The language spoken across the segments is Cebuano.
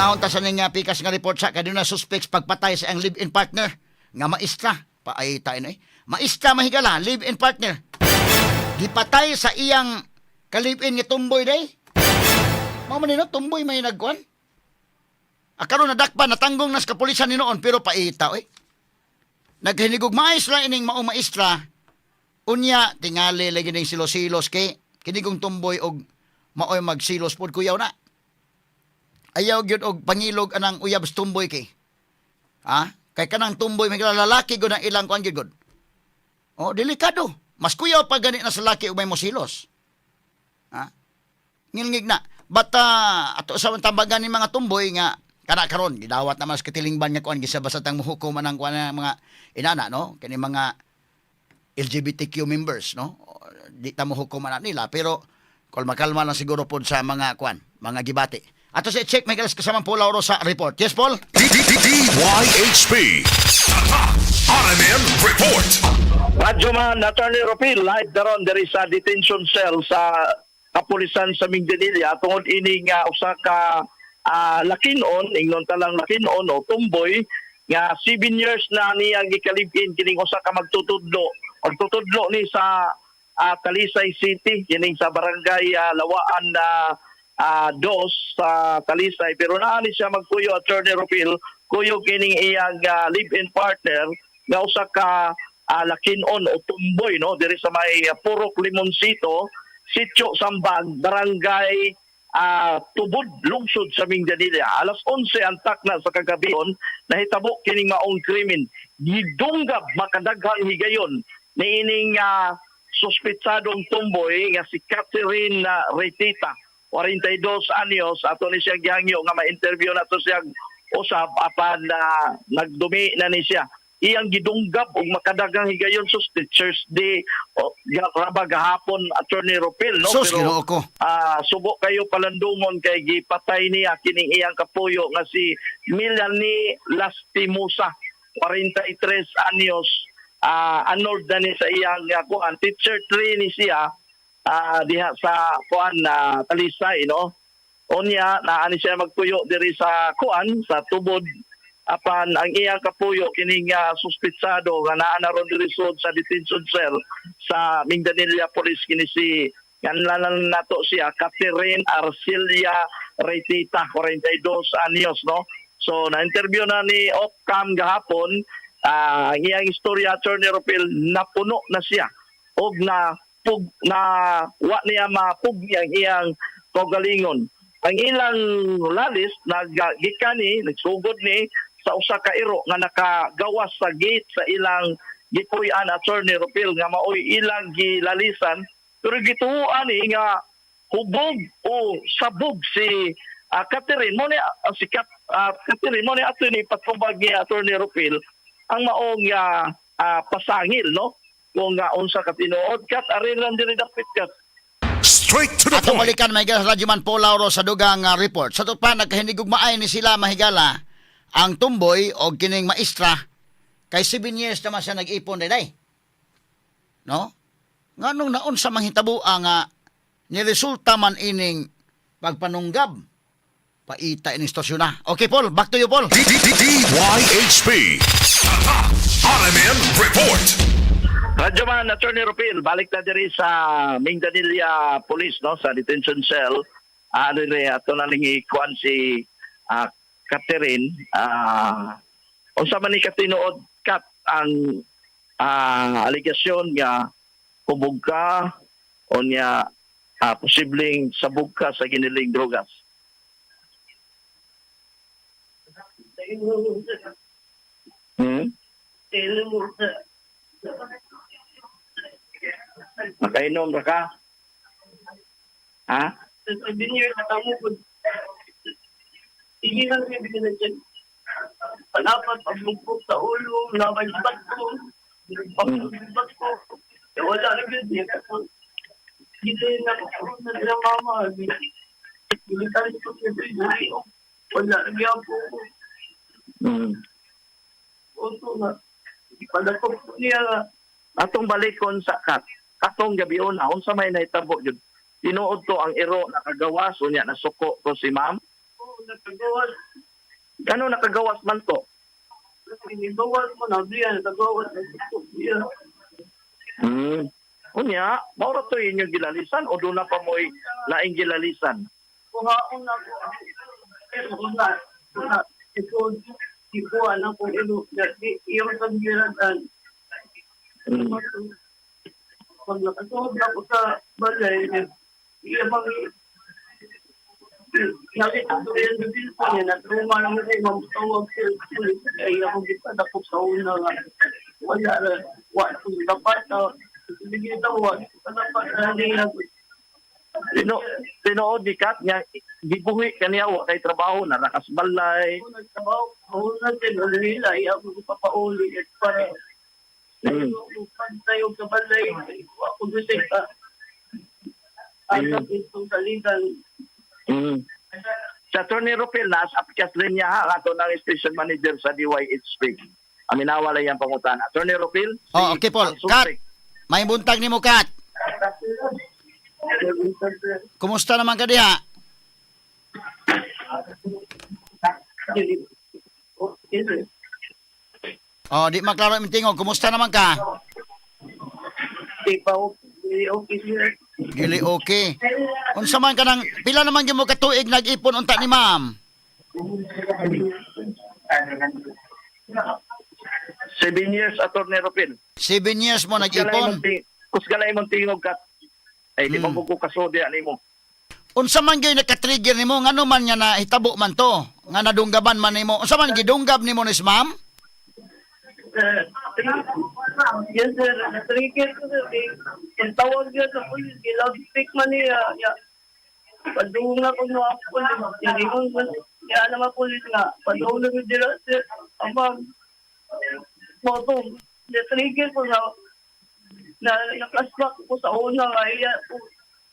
Panahon ta sa ning pikas nga report sa kaduna suspects pagpatay sa ang live-in partner nga maestra. Paay tayo na eh. Maestra, mahigala, live-in partner. Gipatay sa iyang ka-live-in nga tumboy day. Mao man ni, no, tumboy may nagkuan. Akaron nadakpan, natanggong nas kapulisan ni noon, pero paita oy. Naghinigugmaay sila ining maong maestra. Unya tingali lagi ning silos-silos kay kinigong tumboy og maoy magsilos pod kuyaw na. Ayaw gyud og pangilog anang uyab sa tumboy kay. Ha? Kay kanang tumboy may lalaki gud ang ilang kuan gyud gud. Oh, delikado. Mas kuyaw pa gani na sa laki og may mosilos. Ha? Ngilngig na. But ato sa tambagan ni mga tumboy nga kana karon gidawat naman sa katilingban nga kuan gisa basta tang muhukom anang kuan nga mga inana, no, kini mga LGBTQ members, no, di ta mohukom ana nila, pero kalma-kalma lang siguro pod sa mga kuan, mga gibati. Ato sa check may kasamang Paul Lauro sa report. Yes, Paul. DYHP. Tatak RMN Report. Radyoman Attorney Ropil, live daron diri sa detention cell sa kapulisan sa Minglanilla tungod ini nga usa ka lakinon, ingnon talang lakinon o tumboy nga 7 years na niyang gikalibin kining usa ka magtutudlo. Magtutudlo ni sa Talisay City, kining sa barangay Lawaan na dos sa Talisay, pero naa ni siya magkuyo, Attorney Ropil, kuyo kining iyang live-in partner nga usa ka lakinon o tumboy, no, diri sa may Purok Limoncito, Sitio Sambag, Barangay Tubod, lungsod sa Minglanilla. Alas 11 ang takna sa kagabion nahitabo kining maong krimen. Gidunggab makadaghang higayon niining suspetsadong tumboy nga si Catherine Retita, 42 anyos. Ato ni siya gihangyo nga ma-interview nato siya usab apan nagdumi na ni siya. Iyang gidunggab og makadaghang higayon, sus, Teachers Day o raba gahapon, Attorney Ropil, no? Sus, Pero Ginoo ko. Subo kayo palandungon kay gipatay niya kining iyang kapuyo nga si Melanie Lastimosa, 43 anyos. Annulled na ni sa iyang kuan, teacher 3 ni siya diha sa kuan na Talisay, no? Unya naa ni siya magpuyo diri sa kuan sa Tubod apan ang iyang kapuyo kining suspitsado nga naa na ron diri sud sa detention cell sa Minglanilla Police, kini si nganlanan nato siya Catherine Arcilia Retita, 42 anyos, no? So na-interview na ni off-cam gahapon. Ang iyang istorya, Attorney Ropil, napuno na siya og na pug na wa niya mapugni ang iyang kaugalingon. Ang ilang lalis naggikan ni, nagsugod ni sa usa ka iro nga nakagawas sa gate sa ilang gikuy-an, Attorney Ropil, nga maoy ilang gilalisan, pero gituoan ni nga hubog o sabog si Catherine mo ni si Catherine mo ni ato ni patubag ni Attorney Ropil ang maong pasangil, no, kung nga unsa ka tinuod. Kat ari lang diri dapit, Kat. Straight to the Atong point. balikan may Radyoman Paul Lauro sa dugang report. Sa pa nagkahinigugmaay ni sila, mahigala, ang tumboy o kining maestra kay 7 years naman siya nag-ipon day. No? Nganong naon sa manghitabo ang ni resulta man ining pagpanunggab? Paita ining sitwasyon na. Okay, Paul, back to you, Paul. DYHP. Tatak RMN Report. Radyoman Attorney Ropil, balik na diri sa Minglanilla Police, no, sa detention cell. Diri ato na ling ikuan si Catherine. Unsa man ni katinuod, Kat, ang aligasyon nga hubog ka o niya posibleng sabog ka sa giniling drogas? Nakainom ra ka? Ha? 7 years na tamo ko. Sige lang yung bigyan dyan. Palapat, paglungkot sa ulo, nabalbat ko. Pagbalbat ko. Eh, wala na yun. Hindi na ako na nila mama. Bilitan ko siya sa iyo. Wala na gyapon ko. Oto nga. Palapag ko niya nga. Atong balikon sa kat. Katong gabi una, unsa may nahitabo jud? Tinuod to ang iro nakagawas unya nasuko to si ma'am? Oo, nakagawas. Kano nakagawas man to? Gawas mo na biya, nagawas na biya. Unya, mao ra to inyong gilalisan o doon na pa mo'y laing gilalisan? Kuhaon na ko. Una, una, ito, ikuha na ko ilo, iyong pagbiratan. Pag nakasuod na ko sa balay, iya bang nakita ko yan sa cellphone niya, natruma naman siya, mamutawag siya sa pulis. Ay, ako gipadakop sa una nga. Wala na, wala ko dapat na, bigyan tawag, dapat na niya. Tinuod ni Kat nga gibuhi kaniya wa kay trabaho na rakas balay. Ako nagtrabaho, ako na din, nila, ako ipapauli at para pantay og kabalay, ako gusto ka. Agap itong saligan. Sa Attorney Rupil, nasa apikas linya ha, ato ng station manager sa DYHP. Aminawa lang yung pangutana. Attorney Rupil? Oh, okay, Paul. ang suspect. Kat, may buntag nimo, Kat. Kumusta naman ka diha? Okay, sir. Oh, di maklaro imong tingog. Kumusta naman ka? Di pa okay, okay, sir. Dili okay. Unsa man ka nang pila naman gyud mo ka tuig nag-ipon unta ni ma'am? 7 years, Attorney Rupil. 7 years mo nag-ipon. Kusgalay mong tingog, Kat. Ay, di mo ko kasodi, ani mo. Unsa man gyud naka-trigger nimo, ngano man nga nahitabo man to? Nga nadunggaban man nimo. Unsa man gidunggab nimo ni si ma'am? Yes, sir. Natrigger ko, sir. Ang tawag niya sa pulis, giloud-speak man niya. Ya. Padung na ko mga pulis. Hindi ko, niya na mga pulis nga. Padung na ko dila, sir. Amang, moto. Natrigger ko na, na na-flashback ko sa una nga. Iya,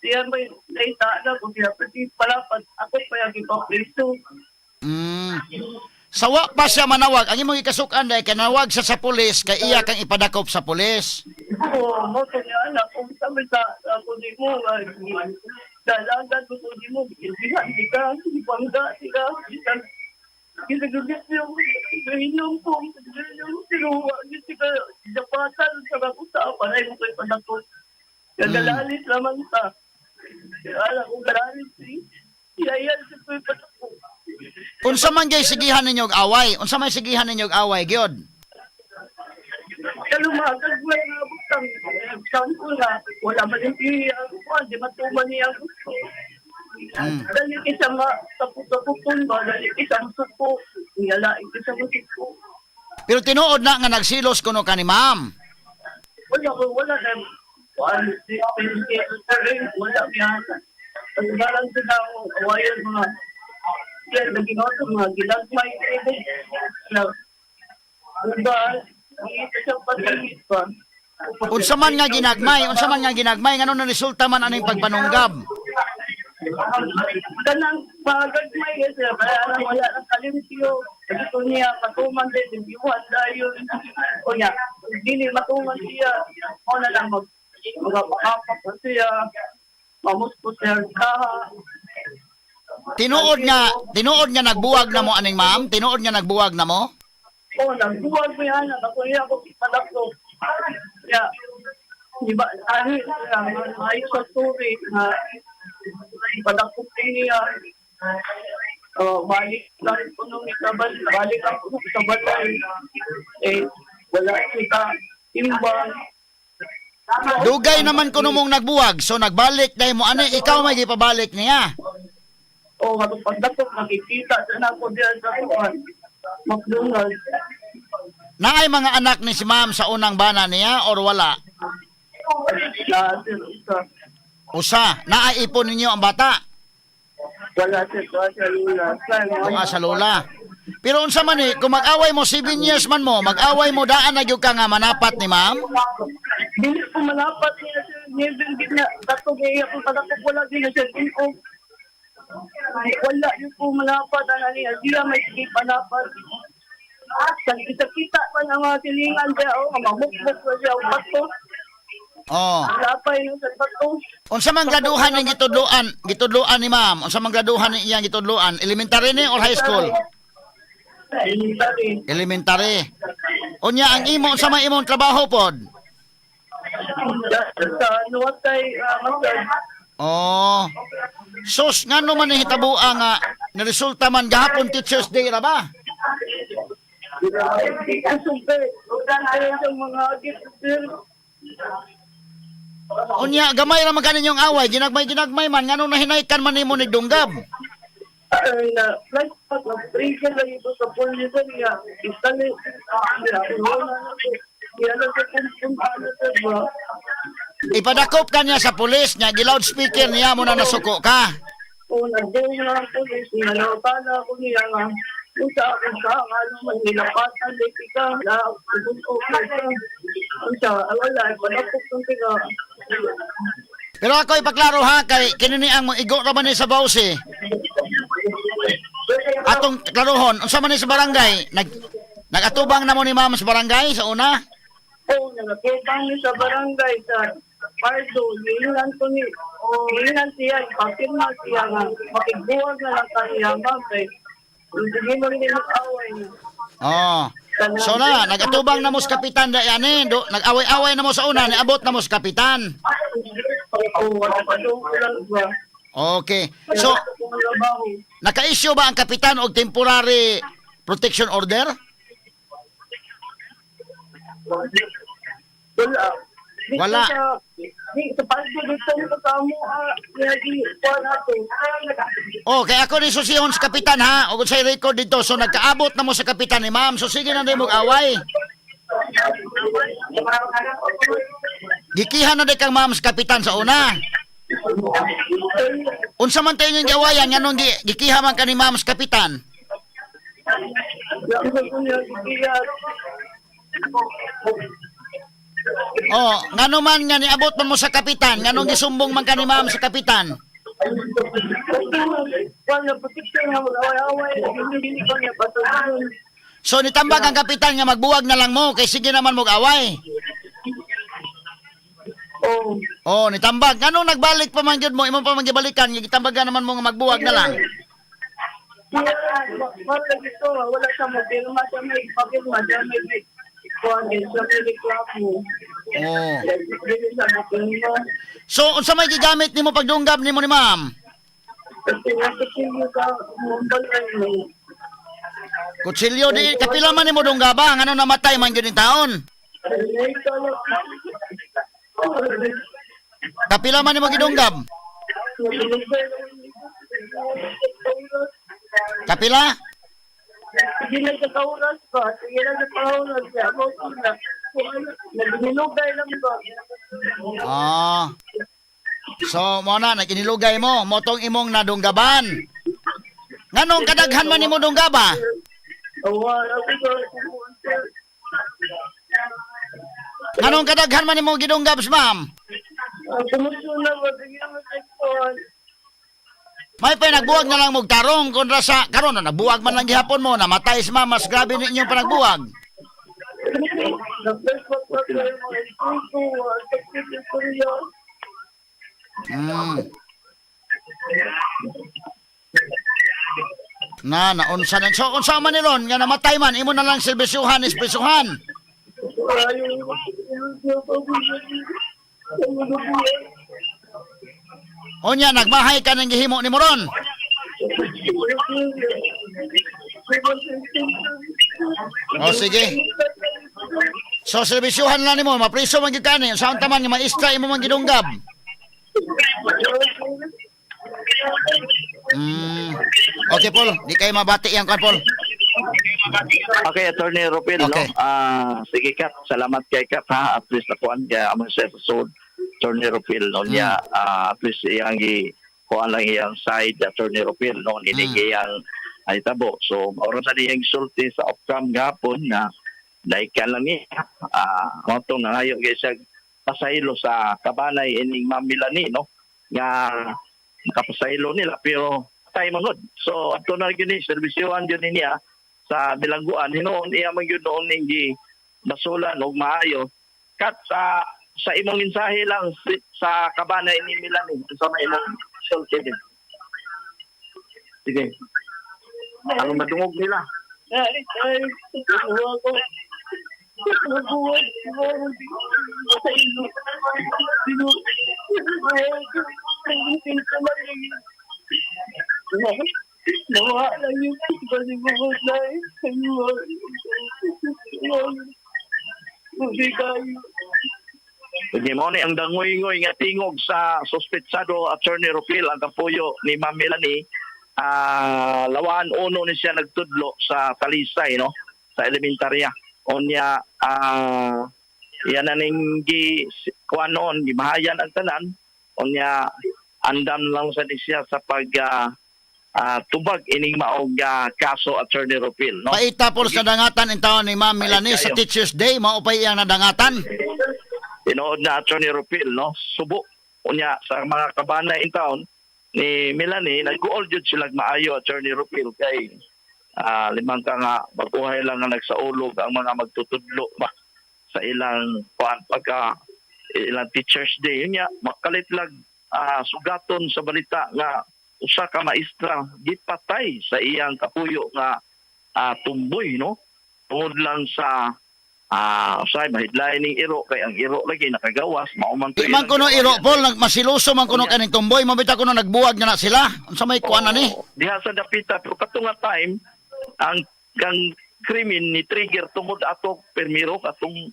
siya may naita na ko siya. Pati pala, ako pa yung ipapriso. Sawa pa siya manawag. Ang imong gikasukan dahil kanawag siya sa pulis kay iya kang ipadakop sa pulis. Oo, mo to niya anak. Kung sabi sa ako di mo, dalagan ko di mo, bihan di ka, di bangga di ka, di ka. Ginagagit niyo, gahinom ko, gahinom, sinuwa, di ka, japatan sa kakusapan, ay mo ko'y panakot. Gagalalis naman ta. Alam ko, galalis eh. Iyayan sa ko'y panakot. Unsa man gyud sigihan ninyo og away? Unsa man sigihan ninyo og away gyud? Kalumatag mo yung butang. Saan ko na, wala man yung iyang kuwan, di matuman niya ang gusto. Dali isa ma, tapos-taputon ba, dali isa masuko, niyalain isa masuko. Pero tinuod na nga nagsilos kuno ka ni ma'am. Wala ko, wala na, kuwan, si, si, wala niya. Ang barang sa ako, awayan mga, yan, naging ako, mga gilagmay, na, diba, ito siyang patingit pa. Unsa man nga ginagmay, unsa man nga ginagmay, ngano na resulta man aning pagpanunggab? Kanang pagagmay kasi kaya lang wala nang kalimpyo. Gusto niya matuman din, iwan dayon. O niya, dili matuman siya. O na lang mag magpakapak na siya. Mamusko siya ang kaha. Tinuod nga nagbuwag na mo aning ma'am? Tinuod nga nagbuwag na mo? O, nagbuwag mo yan. Ako niya ako palakto. Kaya, di ba, ano, ayos sa story na palakto niya. Oh, balik lang ko nung ikabal, balik ako nung ikabalay. Eh, wala kita timbang. Dugay naman kuno mong nagbuwag, so nagbalik dahil mo ani ikaw may gipabalik niya. O, katong pagdakop, nakikita sa nako diyan sa kuwan. McDonald's. Naay mga anak ni si ma'am sa unang bana niya or wala? Na, sir, isa. Usa, naay ipon ninyo ang bata. Wala, sir, wala sa lula. Tuwa sa lola. Pero unsa man eh, kung mag-away mo 7 years man mo, mag-away mo daan na gyud ka nga manapat ni ma'am. Dili ko manapat niya, sir. Never gid niya. Katong iya kung padakop, wala gid niya, sir. Ino. Wala yun po manapat. Ano niya, sila may sige panapat. Kita-kita pa ng mga silingan siya. Oh, mamukbok na siya. Ang bato. Oh. Lapay no sa bato. Unsa man graduhan ning gitudloan, gitudloan ni ma'am? Unsa man graduhan ni iyang gitudloan? Elementary ni or high school? Elementary. Elementary. Unya ang imo sa may imong trabaho pod. Sa Nuwatay, Masad. Oh. Sus, ngano man ni hitaboa nga niresulta man gahapon Teachers Day ra ba? Asumpe, ay sa mga agit, sir. Unya gamay ra man kaninyong away, ginagmay-ginagmay man ngano nahinaykan man nimo ni Dunggab. Ay, na, flashback, nag-pressure lang ito sa pulisan niya. Istali, wala na ko. Kaya lang sa kung ano sir ba? Ipadakop ka niya sa pulis niya, gi-loudspeaker niya mo na nasuko ka. O, nagdoon na ang pulis, nanawtala ko niya nga. Kung sa akin sa ano man, nilapatan, leti ka, na, gusto ko ka. Ang sa, wala, panapok ng tiga. Pero ako ipaklaro ha kay kini ni ang igo ra man ni sa bawsi. Atong klarohon, unsa man ni sa barangay? Nagatubang na mo ni ma'am sa barangay sa una? Oo, nagkutang ni sa barangay sa Pardo, hilingan ko ni, hilingan siya, ipapirma siya nga, makigbuwag na lang kaniya, ma'am, kay, hindi mo rin mag-away. Oh. So na, nagatubang na mo sa kapitan da yani, do, nag-away-away na mo sa una, niabot na mo sa kapitan. Oo, wala pa doon ko lang ba. Okay. So, naka-issue ba ang kapitan og temporary protection order? Wala. Dito Wala. Sa Pardo, dito mo sa amo, nag-iwan ako. Oh, kay ako ni susihon sa kapitan ha, og sa record dito. So nagkaabot na mo sa kapitan ni ma'am. So sige na din mo away. Gikihan na di kang ma'am sa kapitan sa una. Unsa man tayo yung giawayan nganong gikiha man ka ni ma'am sa kapitan? Oh, ngano man nga niabot man mo sa kapitan, nganong gisumbong man ka ni ma'am sa kapitan? Wala, protection nga, mag-away-away, hindi ko niya patuloy. So nitambag ang kapitan nga magbuwag na lang mo kay sige naman mo away. Oo. Oh, nitambag. Nganong nagbalik pa man gyud mo, imong pa man gibalikan, nga gitambagan naman mo nga magbuwag na lang. Wala dito, wala siya mapirma, siya may papirma, siya may kuwan, siya may reklamo. Oh. Hindi siya mapirma. So unsa may gigamit nimo pagdunggab nimo ni ma'am? Kasi nasa ka, mumbal mo. Kutsilyo di kapila man nimo dunggaba, ngano namatay man gyud ni taon? Kapila man nimo gidunggab? Kapila? Sige lang sa kauras ba? Sige lang sa kauras. Ako na. Nagninugay lang ba? Ah. So mo na naginilugay mo, motong imong nadunggaban. Nganong kadaghan man nimo dunggaba? Wala ko sa Nganong kadaghan man nimo gidunggab, ma'am? Kumusto na ba? Sige lang sa kauras. May pa nagbuwag na lang mog tarong kontra sa karon na nagbuwag man lang gihapon mo, namatay si ma'am, mas grabe ninyong panagbuwag. Nag-Facebook pa ko yung mga espiritu, ang istorya. Na naunsa na. So unsa man ni ron nga namatay man imo na lang serbisyuhan espresuhan. Unya nagmahay ka ng gihimo nimo ron. O sige. So serbisyuhan lang nimo, mapriso man gyud kani. Unsa man nga maestra imo man gidunggab. Okay Paul, di kayo mabati yang kan Paul. Okay, Attorney Rupil, Okay. no? Sige, Kap. Salamat kay Kap, ha? At least nakuan kay among sa episode, Attorney Rupil, no? Niya, at least iyang kuan lang iyang side, Attorney Rupil, no? Ini iyang ay tabo. So, mauro sa niyang sulti sa Opcam gapon na laikan lang niya. Mao tong nangayo kay siya pasaylo sa kabanay ining Ma'am Melanie, no? Nga nakapasaylo nila pero patay man gud. So ato na gyud ni serbisyuhan gyud ni niya sa bilangguan hinuon iya man gyud noon ning gi basulan og maayo kat sa imong mensahe lang sa kabanay ni Melanie sa may imong sulti din. Sige. Ang madungog nila. Ay, ay, tuwa ko. Nabuhay, sa ilo. Nawa lang yung pagbalimot na. Hindi kayo. Sige mo ni ang dangoy-ngoy nga tingog sa suspetsado, Attorney Rupil, ang kapuyo ni Ma'am Melanie. Lawaan uno ni siya nagtudlo sa Talisay, no, sa elementarya. Unya yan na ning gi kuan noon, gimahayan ang tanan. Unya andam lang sa ni siya sa pag tubag ining maog kaso, Attorney Rupil, no. Paita po sa dangatan in taon ni Ma'am Melanie Pait sa kayo. Teacher's Day, mao pa iyang nadangatan. Tinuod na, Attorney Rupil, no, subo. Unya sa mga kabana in town ni Melanie, nag-uol jud sila maayo, Attorney Rupil, kay limang ka nga baguhay lang nga nagsaulog ang mga magtutudlo ba sa ilang kuan pagka ilang Teacher's Day. Yun nga makalit lang sugaton sa balita nga usa ka maestra gipatay sa iyang kapuyo nga tumboy, no, tungod lang sa usay mahidlay ning iro, kay ang iro lagi nakagawas mao man to Di man ilang kuno iro gawayan. Paul, nagmasiluso man kuno kaning tumboy, mabita kuno nagbuwag na na sila. Unsa may kuan na ni? Oo, diha sa dapita, pero kato nga time ang kang krimen ni trigger tungod ato permiro katong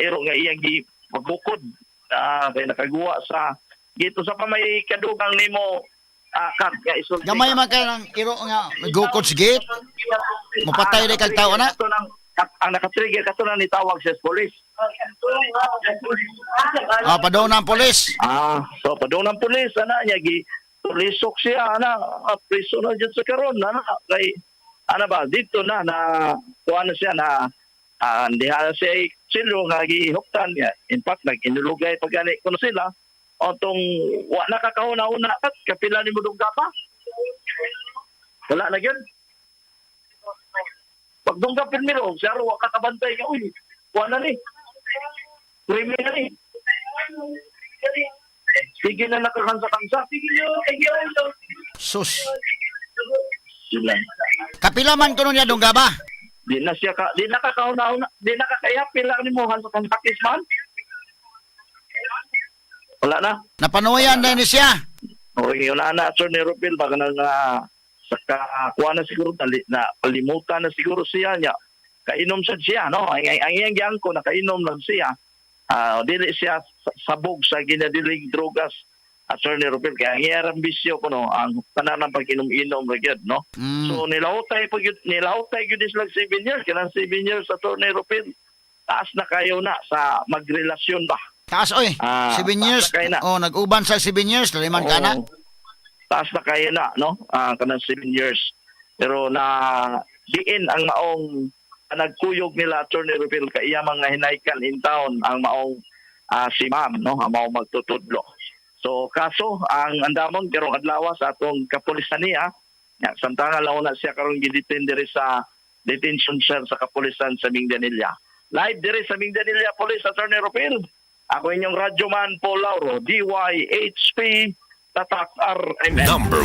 iro nga iyang gi pagbukod kay nakaguwa sa gito sa pamay kadugang nimo kat nga isulti. Gamay man kay ng iro nga gukod sa gate. Mapatay di kag tao na. Kato nang ang nakatrigger kato nang nitawag sa police. Padung ang pulis. So padung ng pulis ana niya gi tulisok siya ana, priso na jud sa karon ana, kay ana ba dito na na kuha na siya na diha na siya silo nga gihuktan niya. In fact, nag-inulugay pag gani kuno sila otong wa na kakahuna-una kat kapila ni mo dungga pa. Wala na gyud. Pag dungga pirmiro, siya wa kakabantay nga uy, wa na ni. Krimen na ni. Sige na nakakansa-kansa. Sus. Sila. Kapila man kuno niya dungga ba? Di na siya ka, di na kakauna-una, di na kakaya pila ni mo hansa kansakis man. Wala na. Napanuyan din ni siya. O yun na na Attorney Rupil, baka na nga sa kakuha na siguro na, na kalimutan na siguro siya niya. Kainom sad siya, no? Ang iyang giyangko, nakainom lang siya. Dili siya sabog sa ginadiling drogas, Attorney Rupil. Kaya ang iyang bisyo ko, no, ang tanan ng pag-inom-inom, ra gyud, no? So nilahutay gyud is like 7 years, kanang 7 years, Attorney Rupil. Taas na kayo na sa magrelasyon ba? Taas oy. 7 Taas years. na kayo na. Oh, nag-uban sa 7 years, liman ka na. Oo. Taas na kayo na, no? Kanang 7 years. Pero na diin ang maong nagkuyog nila, Attorney Rupil, kay iya mga hinaykan in town ang maong si ma'am, no? Ang maong magtutudlo. So kaso ang andamon karong adlaw sa atong kapulisan niya. Ya, samtang law na siya karon gidetain diri sa detention cell sa kapulisan sa Mingdanilla. Live diri sa Mingdanilla Police, Attorney Rupil. Ako inyong radyoman Paul Lauro, DYHP Tatak RMN. Number